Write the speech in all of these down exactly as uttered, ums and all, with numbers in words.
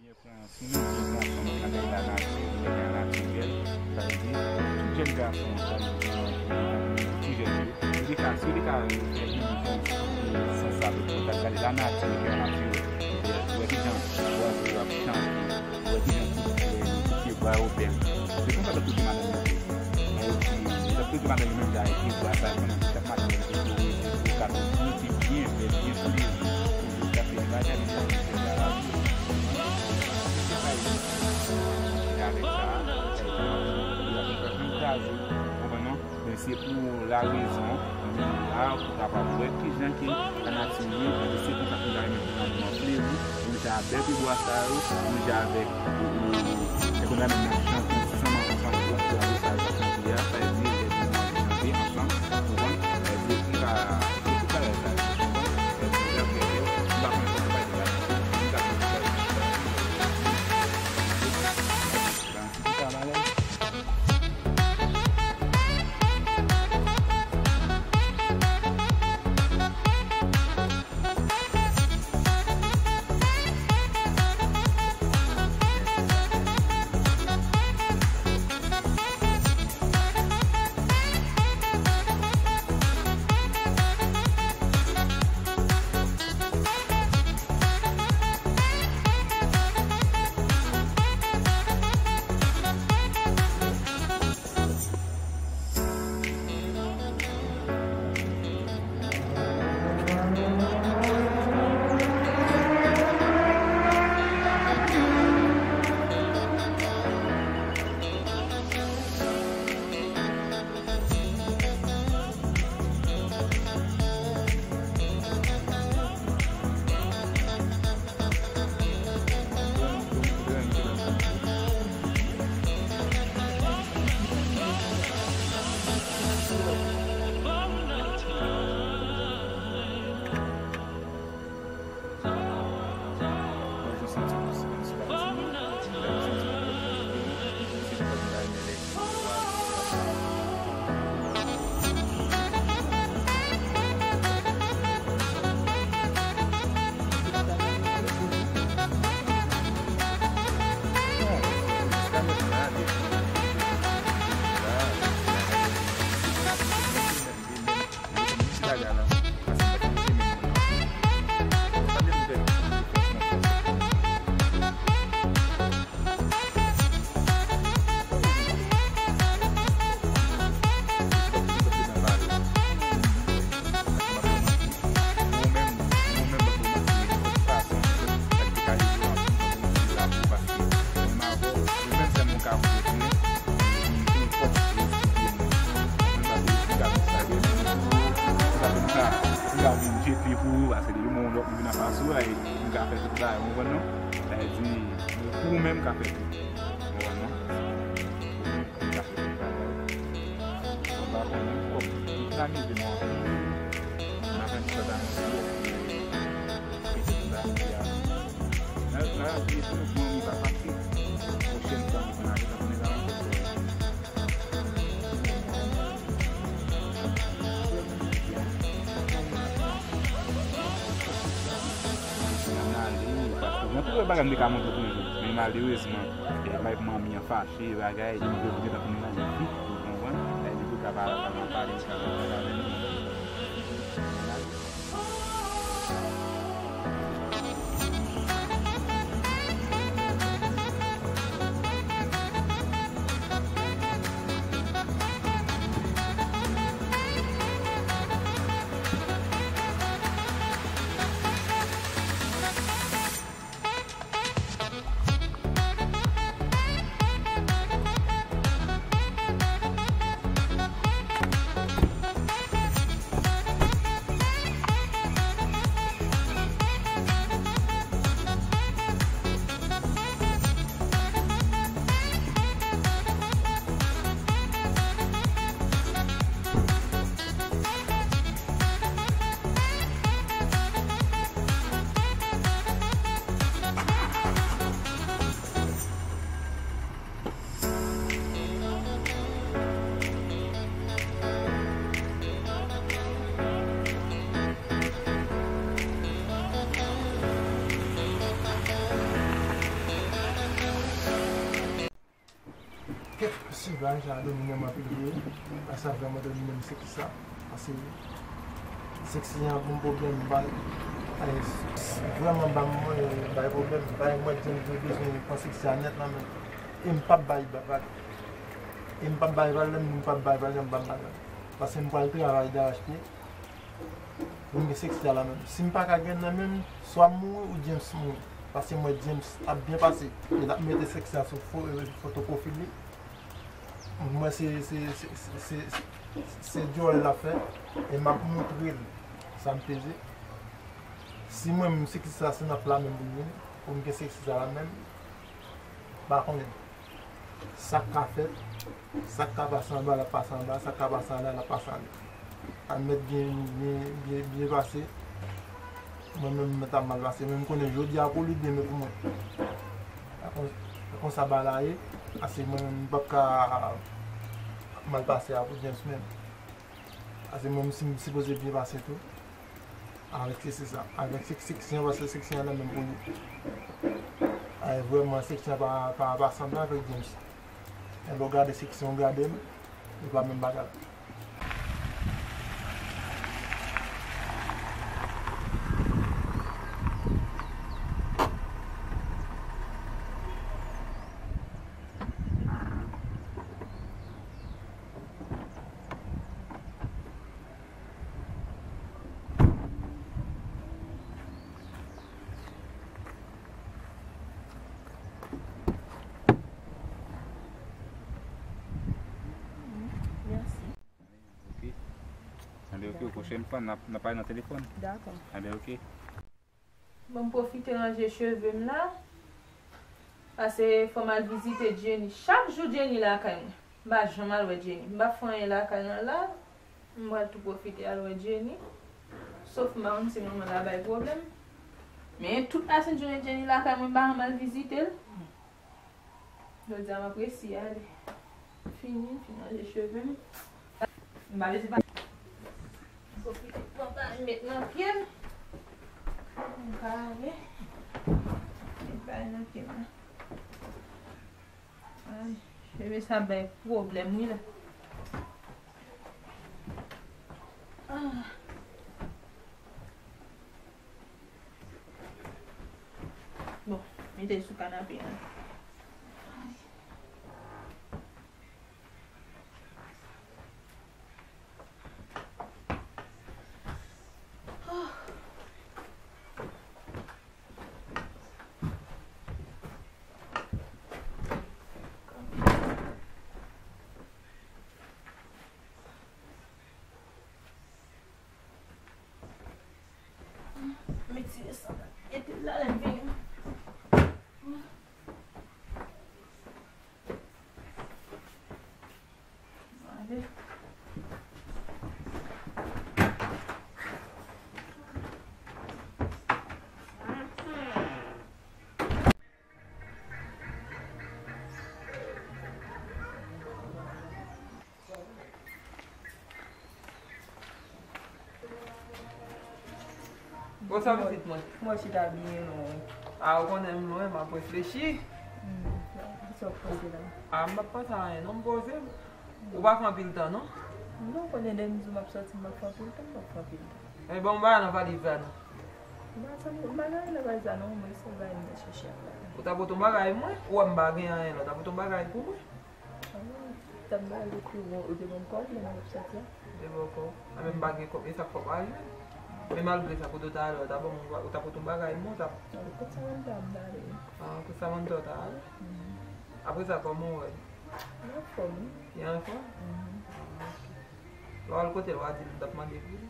Byen pran swen nan bagay la nati-, bagay natirèl, sa vle di, tout jèn gason, sa vle di, ti jèn yo, yo te ka, si yo te ka fè yon sans avèk kontak, gade lanati, yo fè yon natirèl. Ou wè kijan bwa sa yo ap chante, ou wè kijan tout, eh, tout pye bwa yo bèl. Se konsa tout madanm yo fè. Sa vle di, lè tout madanm yo menm jan, epi bwa sa yo konnen chak maten yo te kore, yo ka tou byen, byen, byen, byen plezi. Yo ka fè bagay, men sa, se la. Se pa yon avèk sa, yo ap fè yon kraze, ou konprann non? Men se pou la rezon, nou la pou kapab wè kijan ke lanati ye, men se konsa pou nou ta renmen pou lanmou an fleri, nou ja avèk pye bwa sa yo, nou ja avèk, e, e, e konn menm nan chante ansanm, ansanm, pou apre sa, yo ap chante a, sa vle di, lè nou chante ansanm, ou konprann? Sa vle di, nou ka, se tout bagay sa yo, ou konprann? Sa vle di, lè nou fè, nou pa konn sa nou pa di la, nou ka fè tout bagay. Sa, se tout sa, bagay. Jete pou ou, paske depi moun lòt moun vin anfas ou, ay, m ka fè tout bagay, ou konprann non? Sa vle di, pou ou menm ka fè tout. Ou konprann non? Ou menm ka fè tout bagay. Ou pa konnen, kòm m amize m anpil, m ap fè m sòt anonse yo, e, e tout bagay a. Nan, nan lavi, tout moun li pa fasil. Pwochèn fwa, nou konn ale nan konnen la ankò. Gen anpil lòt bagay m te ka montre pou nou, men malerezman, e, m avèk manmi an fache, bagay, e m vle pou gentan tounen nan vit, ou konprann? E, li pou ka pa, pa, pa pale, pa pale avè nou. Kèt, si bagay sa domine m anpil vre, bagay sa vrèman domine m, seksi sa. Paske seksi an ban m pwoblèm, ba, e, vrèman ba m, e, bay pwoblèm, bay mwen di m bezwen pran seksi a nèt nan men m. E m p ap bay ba-, ba-, e m p ap bay valè, m p ap bay valè, m p ap bay valè. Paske m pral travay darache pye. Pou m gen seksi a la menm. Si m pa ka gen nan menm, swa m mouri ou James mouri. Paske m wè James ap byen pase. E l ap mete seksi a sou fo-, foto pwofil li. M wè se, se, se dyòl l ap fè. E m ap montre l sa m peze. Si mwen menm seksi a se nan pla menm pou l vini, pou m gen seksi a la menm, m pa konnen. Sa k ka fèt, sa k ka pase anba, l ap pase anba, sa k ka pase anlè, l ap pase anlè. Al mèt byen, byen, byen, byen pase. Mwen menm, m mèt ap mal pase. Men m konnen jodi a pou li, demen pou mwen. E kon-, e konsa bagay la ye, paske mwen menm, m p ap ka mal pase a pou James menm. Paske mwen menm, si m sipoze byen pase tou. Avèk seksi sa. Avèk sek-, seksi an, paske seksi an nan menm pou li. Ay, vrèman, seksi an pa, pa, pa sanble avèk James. E lè w gade seksi an, w gade m, li pa menm bagay la. Mèsi. Ok. Tande, ok, pwochèn fwa, n ap, n ap pale nan telefòn. Dakò. Tande, ok. Bon, m pwofite ranje cheve m la. Paske fò m al vizite Jenny. Chak jou Jenny lakay mwen. M pa janm al wè Jenny. M pa fè anyen lakay lan la. M pral tou pwofite al wè Jenny. Sof m pa konn si manman l ap bay pwoblèm. Men tout lasent jounen Jenny lakay mwen, m pa janm al vizite l. Jodi a m ap resi ale. Fini, m fin ranje cheve m. M pa bezwen pa. Pwofite pran pa met nan pye m. M ka ale. Met pa nan pye m la. Ay, cheve sa bay pwoblèm wi la. Ah. Bon, mete l sou kanape a. Retire sa la. Mete l la, lè m vini. Ale. Konsa pitit mwen. Mwen chita byen lwen. A, ou konnen m lwen, m ap reflechi. Hmm, sa w ap panse la? A, m p ap panse a anyen non, m poze m. Ou pa fè anpil tan non? Non, konnen lè m di w m ap sòti, m p ap fè anpil tan, m p ap fè anpil tan. E bon, m pa nan valiz la non. M pa sòti, m pa gen anyen nan valiz la non, mwen se bagay m te chèche ap la. Ou ta pote yon bagay mwen? Ou wè m pa gen anyen la, ou ta pote yon bagay pou mwen? Amen. Tann bagay yo pi bon, ou te ban m kòb lè m t ap sòti a? Te ban w kòb. A, men m pa gen kòb, e sa k fè w pa jwenn? Men malgre sa, kote w ta ale, ou ta ban m, ou ta pote yon bagay mwen, ou ta... Kot Samantha m t ale. A, kot Samantha w ta ale? Mhm. Apre sa, kòman w wè l? Li anfòm, wi. Li anfòm? Mhm. A, ok. Lè w al kote l, w a di l m t ap mande pou li.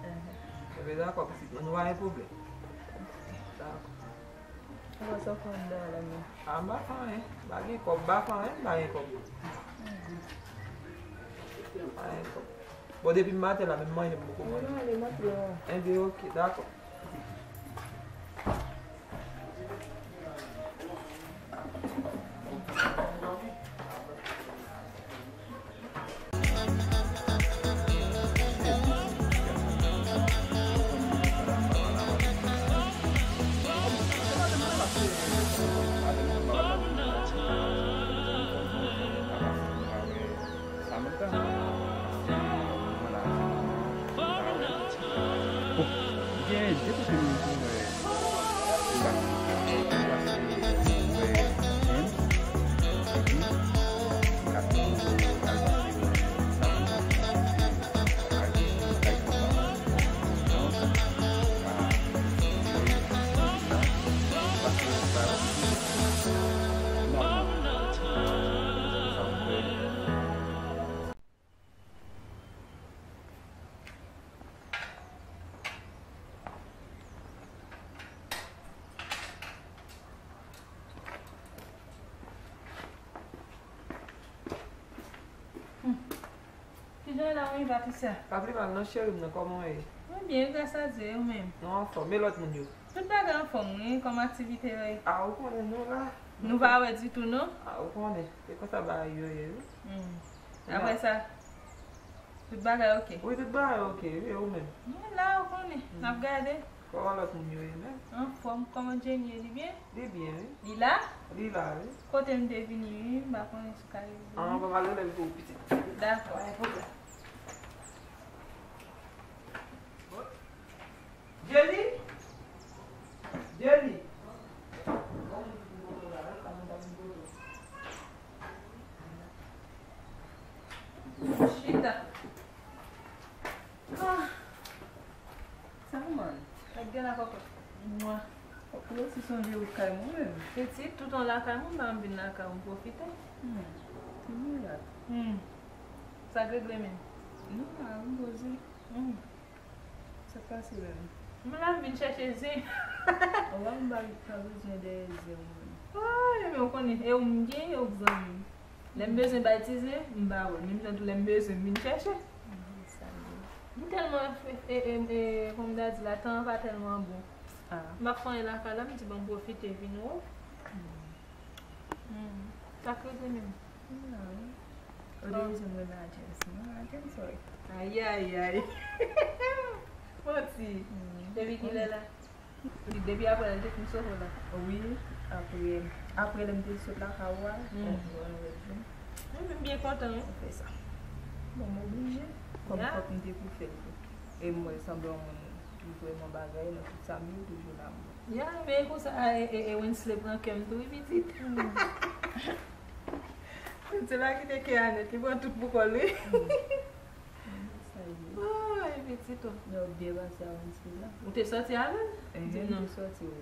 Enhen. Enben, dakò, pitit mwen, nou pa gen pwoblèm. Dakò. Ou wè sa w fè anndan an la menm? A, m pa fè anyen. M pa gen kòb, m pa fè anyen, m pa gen kòb. M pa gen kòb. Bon, depi m maten la, menm manje m poko manje. Non, ale, m ap lè w. Enben, ok, dakò. Kijan w ye la, wi, Patricia? Pa pi mal non, cheri m nan, kòman w ye? Mwen byen, gras a Dye, e ou menm? Nou anfòm, e lòt moun yo? Tout bagay anfòm, wi, kòman aktivite yo ye? A, ou konnen nou la. Nou pa wè ditou, non? A, ou konnen, se konsa bagay yo ye, wi. Hmm. Apre sa, tout bagay oke? Wi, tout bagay oke, wi, e ou menm? Nou la, ou konnen, n ap gade. Kòman lòt moun yo ye menm? Anfòm, kòman Jenny ye, li byen? Li byen, wi. Li la? Li la, wi. Kote m te vini, wi, m pa konnen si w ka rive. An, bon, m al rele l pou ou, pitit. Dakò. Pa gen pwoblèm. Jenny? Jenny? Chita. Ah. Sa, man? Gad gen la kòkòt. Mwen. Ou osi sonje ou kay mwen menm. Pitit, toutan w lakay mwen, m pa janm vin lakay ou, m pwofite. Hmm. Ti mirak. Hmm. Sa k regle menm? Non, la, m poze. Hmm. Sa k pase menm? M la, m vin chèche zen. Ou wè m pa, pa bezwen dèyè zen mwen. Ay, men ou konnen, e ou m gen, e ou k zanmi m. Lè m bezwen bay ti zen, m ba ou l. Menm jan tou lè m bezwen, m vin chèche. Mhm, sa m ye. M tèlman, e, e, e, e, kòm m ta di la, tan an pa tèlman bon. Ah. M ap fè anyen lakay la, m di bon, m pwofite vin wè w. Hmm. Hmm. Sa k rive menm? Non. Ou te bezwen m renmen Agence, non? Agence, wi. Ayayay. Manti. Hmm. Depi kilè la? Depi apre l te fin sove w la? Wi, apre, apre lè m te sot lakay ou a, hmm, yon, yon lòt jou. Mwen menm byen kontan, wi. Ou fè sa. Bon, m oblije. Kòm fòk m te pou fè l tou. E m wè sanble yon moun ki vrèman bagay nan tout sa m ye, toujou la m. Ya, men konsa, e, e, e Wensley pran kè m tou, wi, pitit. Hmm. Se la ki te kè a nèt, li pran tout pou kò l, wi. Hmm. Sa ye. Ay, pitit, o. Lè w byen pase a Wensley la. Ou te sòti avè l? Di m non. Te sòti, wi.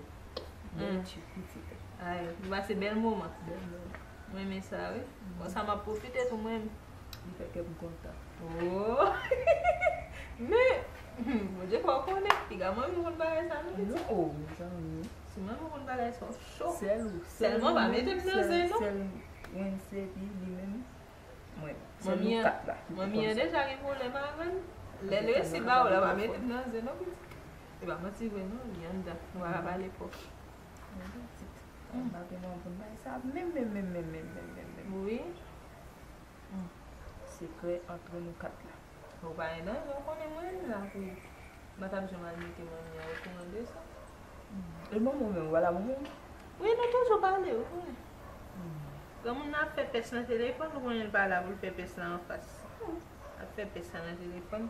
Bèl tchip, pitit. Ay, nou pase bèl moman. Bèl moman. Mwen renmen sa, wi. Konsa m ap pwofite tou mwen. Li fè kè m kontan. Oh! Men, hmm, Bondye fè w konnen, piga manmi konn bagay sa, non, pitit? Non, oh, mezanmi. Si manmi konn bagay sa, w cho. Sèl ou, sèlman pa mete m nan zen, non. Sèl Wensley, epi li menm, mwen. Sèl nou kat la ki te konn sa. Manmi an deja gen pwoblèm avè l. Lè l resi ba w la, pa mete m nan zen, non, pitit. E pa manti vre, non, li anndan. Nou pa ka pale fò. Men pitit, m pa te manm pou m bay sa, menm, menm, menm. Wi. Hmm. Sekrè antre nou kat la. Ou pa gen danje, ou konnen mwen la pou mwen t ap janm al mete manmi an okouran de sa. E manman w menm, w pa la pou mwen? Wi, nou toujou pale, ou konnen. Granmoun nan ap fè pès nan telefòn, ou konnen l pa la pou l fè pès la anfas. L ap fè pès la nan telefòn.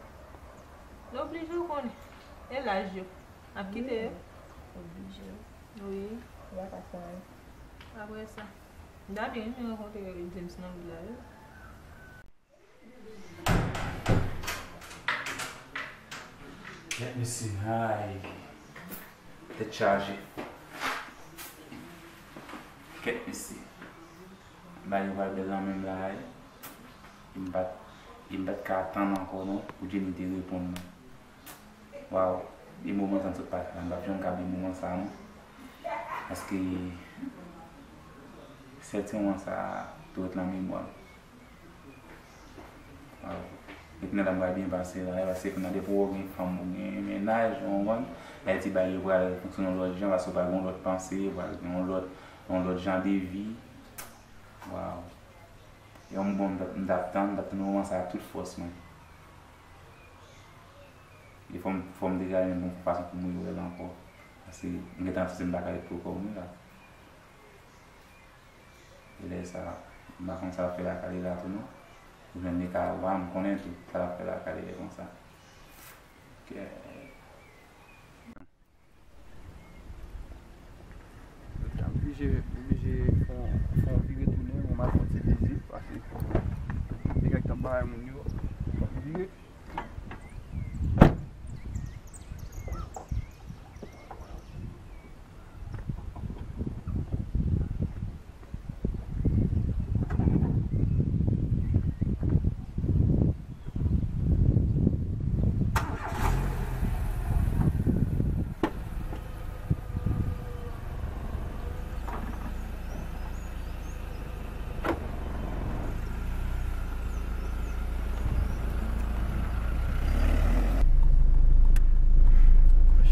L oblije, ou konnen. E laj yo. Ap kite yo. Oblije. Wi. L pa ka fè anyen. Apre sa. M ta byen renmen rankontre James nan vil la, wi. Kèt mesye, ay. Tèt chaje. Kèt mesye. Bagay yo pral bèl nan menm la, ay. E m pa t, e m pa t ka tann ankò non, pou Jenny te reponn mwen. Waw, e moman sa m sot pase la, m p ap janm ka bliye moman sa non. Paske sèl ti moman sa tou ret nan memwa m. Waw. E kounye a la m pral byen pase la, paske kounye a depi w gen fanm, ou gen mennaj, ou konprann, sa vle di bagay yo pral fonksyone yon lòt jan, paske w pral gen yon lòt panse, ou pral gen yon lòt, yon lòt jan de vi. Waw. E yon bon, m t ap, m t ap tann, m t ap tann moman sa a ak tout fòs mwen. E fò m, fò m degaje m bon fason pou m rive wè l ankò. Paske m gentan santi m pa ka ret pou kò m wi la. E lè sa, m pa konn sa l ap fè lakay li la tou non. Ou jwenn li ka wa, m konnen tou sa l ap fè lakay li konsa. Kè. Oblije, oblije fè yon, fè yon vire tounen, mwen al fè yon ti vizit, paske nèg yo t ap bay moun yo, fò m vire.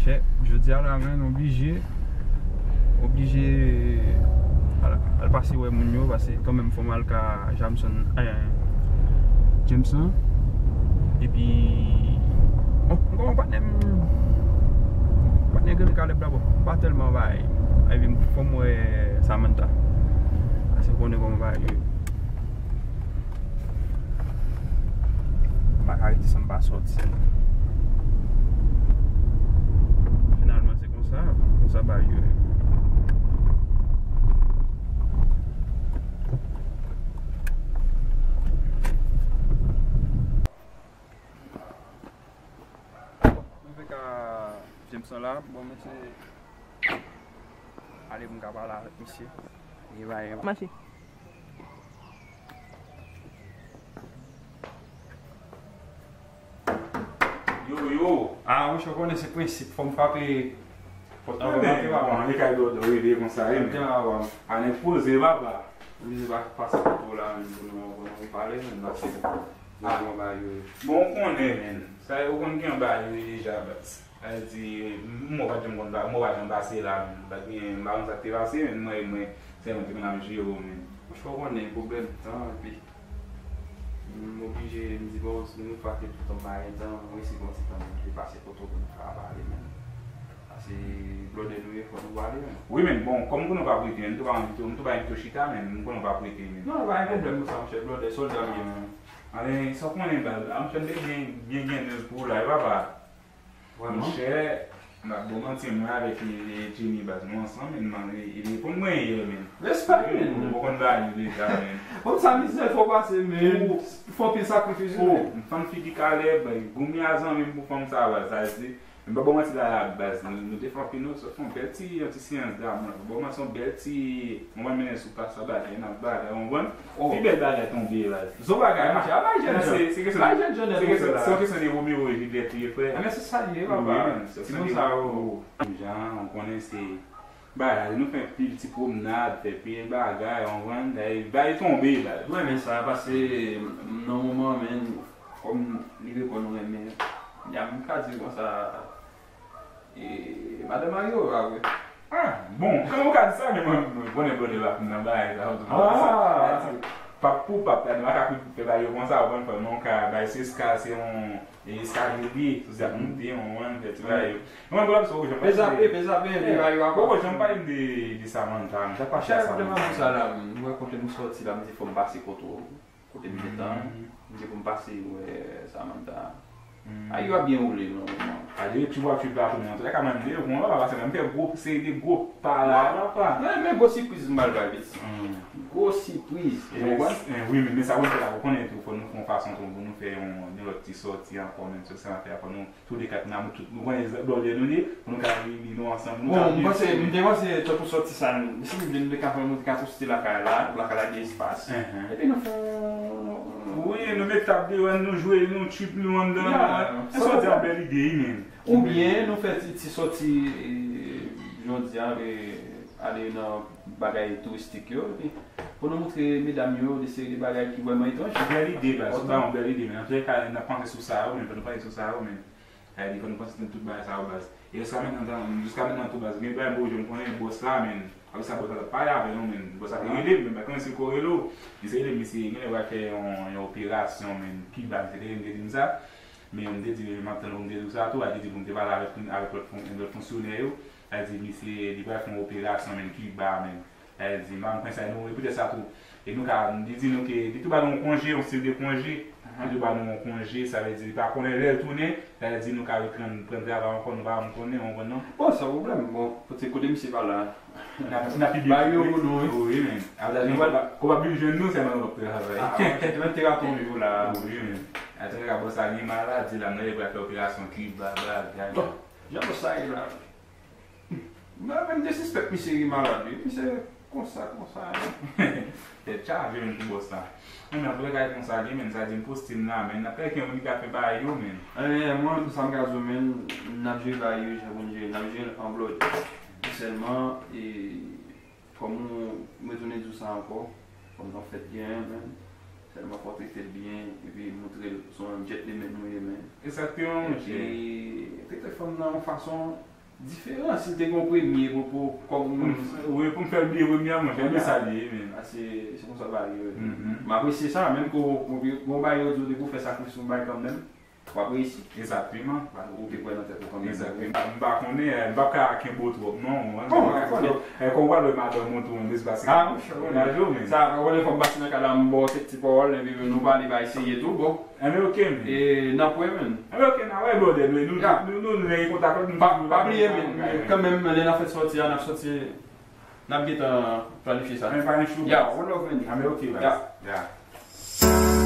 Chè, jodi a la, men, oblije, oblije al, al pase wè moun yo, paske kanmenm fò m al ka Jamson, eh, James lan. Epi, bon, m gen yon patnè m, patnè Grann Kalèb la, bon, m pa tèlman bay. Epi, fò m wè Samantha. Paske konnen kòman bagay yo ye. M pa ka rete san m pa sòti. Finalman, se konsa, konsa bagay yo ye. Mwen fèk a Jameson la, bon, mesye, ale pou m ka pale avèk misye. Li pa gen mache. Yo, yo. Ah, monchè, w konnen se prensip, fò m frape pòt anvan m antre, papa. Bon, li kay dòdò rele konsa, wi, men. A nèg poze, papa. Oblije pa pase kote w la, men, pou nou, pou nou pale, men, paske, ah, bon, bagay yo. Bon, ou konnen, men. Sa yo konn gen bagay yo deja, baz. Sa vle di, m, m pa janm konn pa, m pa janm pase la, men. M pa t gen, m pa konn sa k te pase, men mwen, mwen, se mwen ki konn ap jere w, men. Monchè, w konnen pwoblèm tan, epi m oblije, m di, bon, si nou fwa ke tout tan m pa gen tan, mwen resi pran ti tan, mwen te pase kote w pou nou ka pale, men. Paske blòdè nou ye, fò nou pale, men. Wi, men, bon, kòm m konnen w p ap rete, men, m tou pa anvi tou, m tou pa envite w chita, men, m konnen w p ap rete, men. Non, pa gen pwoblèm pou sa, monchè, blòdè, sòlda m ye, men. Anben, sa w konnen, baz, a, monchè, m te byen, byen, byen de pou w la, e papa. Vrèman? Monchè, m ap ba w manti, mwen avèk, e, e, Jenny, baz, nou ansanm, men, e, e, li reponn mwen yè, men. Respè, men. Ou konn bagay yo deja, men. Bon, sa mizè fò pase, men. Fò anpil sakrifis, men. M fann figi Kalèb, goumya zanmi m pou fanm sa, baz, sa vle di, m pa ba w manti la, baz, nou, nou te fè anpil, nou sot fè yon bèl ti, yon ti seyans damou la. M pa ba w manti, yon bèl ti, mwen mennen sou plas la, bagay, n ap bagay, w konprann? Oh. Pi bèl bagay tonbe la. Zo bagay, monchè, a bay jèn jan. Se, se kesyon, bay jèn jan nèt se kesyon, se yon kesyon de Romeo e Juliette, wi, frè. Enben, se sa l ye, papa. Wi, men, se ti moun sa yo. Jan, ou konnen se bagay, nou fè pil ti pwomnad, fè pil bagay, w konprann? Bagay, bagay tonbe, baz. Mwen renmen sa, paske, m, nan moman, men, kòm li reponn mwen, men, y a m ka di konsa, E, madanm Mario, pa vre? Ah, bon, kòman ou ka di sa, men mwen, mwen konnen blòdè pa konn nan bagay sa yo tou. Ah! Sa di, Pap pou pap, la, nou pa ka fè bagay yo konsa, ou konn fè, non, ka bay se eskal, se yon eskalye li ye, sou sa moute, yon wan, fè ti bagay yo. Mwen, pwoblèm se ou, jan pa Pe zape, pe zape, enpe bagay yo akò. Poko jan pale de, de Samantha, m ta pase a Samantha. Chè, pwoblèm an pou sa la, m wè kote nou sòti la, m di fò m pase kote ou, kote m gentan, m di pou m pase wè Samantha. A yo ap byen woule, nòmalman. A yo, ti bwa, ti bwa, tou, men, antouka, mwen, m de, mwen, papa, se mwen, m fè gwo, seri de gwo pa la, papa. Men, men gwo sipriz, m pral bay piti. Gwo sipriz, ou konprann? Wi, men, men sa, ou fè la, ou konnen tou, fò nou fè yon fason tou, pou nou fè yon, yon lòt ti sòti ankò, menm si se nan fè, fò nou, tou de kat, nou, tout, nou konnen lòlè nou ye, pou nou ka reyini nou ansanm, pou nou ka viv. Bon, m panse, m te panse, tankou sòti sa, si nou vle, nou te ka fè, nou te ka sòti lakay la, lakay la gen espas. Epi nou fè yon Wi, nou met tab deyò, nou jwe, nou trip, nou anndan. Ya, e sa w di a, bèl ide, wi, men. Oubyen, nou fè ti, ti sòti, e, jan w di a, e, ale nan bagay touristik yo, epi pou nou montre medam yo de seri de bagay ki vrèman etranj. Bèl ide, baz, ou ba yon bèl ide, men. Antoulèka, n ap panse sou sa yo, men, fò nou panse sou sa yo, men. Sa vle di, fò nou panse nan tout bagay sa yo, baz. E jiska mentnan, jiska mentnan tou, baz, gen bagay Bojo m konnen, bòs la, men, apre sa, bòs la t ap pale avè nou, men, bòs la te rele m, men, m pa konnen si l ko rele w. Li te rele m, misye, genlè pral fè yon, yon operasyon, men, Kiba, misye te rele m, te di m sa. Men, m te di, m ap tann ou, m te di w sa tou, a, te di pou m te pale avèk, avèk lòt fon-, lòt fonksyonè yo. Sa vle di, misye, li pral fè yon operasyon, men, Kiba, men. Sa vle di, m pa konn sa nou, e poutèt sa tou. E nou ka, li di nou ke, li tou ba nou yon konje, yon stil de konje. Li tou ba nou yon konje, sa vle di, li pa konnen lè l tounen, sa vle di, nou ka reprann, prann travay ankò, nou pa janm konnen, ou konprann non? Bon, san pwoblèm. Bon, kote, kote misye pa la. N ap, n ap pibliye. Ba yo pou nou, wi. Wi, men. Apre sa, jan kopa, kopa vin jwenn nou, sèlman nou p ap travay. A, ok, mwen te raton jou la. Wi, men. Atè, ka bòs la gen maladi la, m nan, li pral fè operasyon Kiba, bagay. Bon, jan bòs la ye la. Mwen menm, m te sispèk misye gen malad, wi. Misye konsa, konsa, wi. Tèt chaje menm pou bòs la. Mwen menm, apre kay konsa, li menm, sa di m poste m la, men n ap fè gen moun ki ka fè bagay yo, men. Ebyen, mwen, sa m ka di w, men, n ap jere bagay yo jan pou n jere, n ap jere l an blòdye. Sèlman, e, kòm ou, m retounen di w sa ankò, kòm nan fèt gen, men, sèlman fò w trete l byen, epi montre l se yon gentleman ou ye, men. Egzakteman, monchè. Epi, trete fanm nan yon fason diferan, si l te gen yon premye pwopo kòm moun. Wi, pou m fè l bliye premye a, monchè, men sa li ye, men. A, se, se konsa bagay yo ye. M apresye sa, menm ke w, w, w, yon bagay yo di w depi w fè sakrifis yon bagay kanmenm, w ap reyisi. Egzakteman. Ou te kwè nan tèt ou kanmenm. Egzakteman. M pa konnen, eh, m p ap ka kenbe w twòp, non. Bon, mwen konnen. Eh, kòm w pral wè madanm ou tou, men se pa se. A, monchè, konnen. Sa, w konnen fò m pase nan kay la, m ba w kèk ti pawòl, epi nou pale, ba eseye tou, bon. Enben, ok, men. E, n ap wè, men. Enben, ok, n a wè, brother, nou, nou, nou, nou, nou gen kontak, nou, pa, nou pa bliye, men, kanmenm, lè n ap fè sòti a, n ap sòti, n ap gentan planifye sa. Men pa gen chou. Ya, one love, men. Enben, ok, baz. Ya. Ya.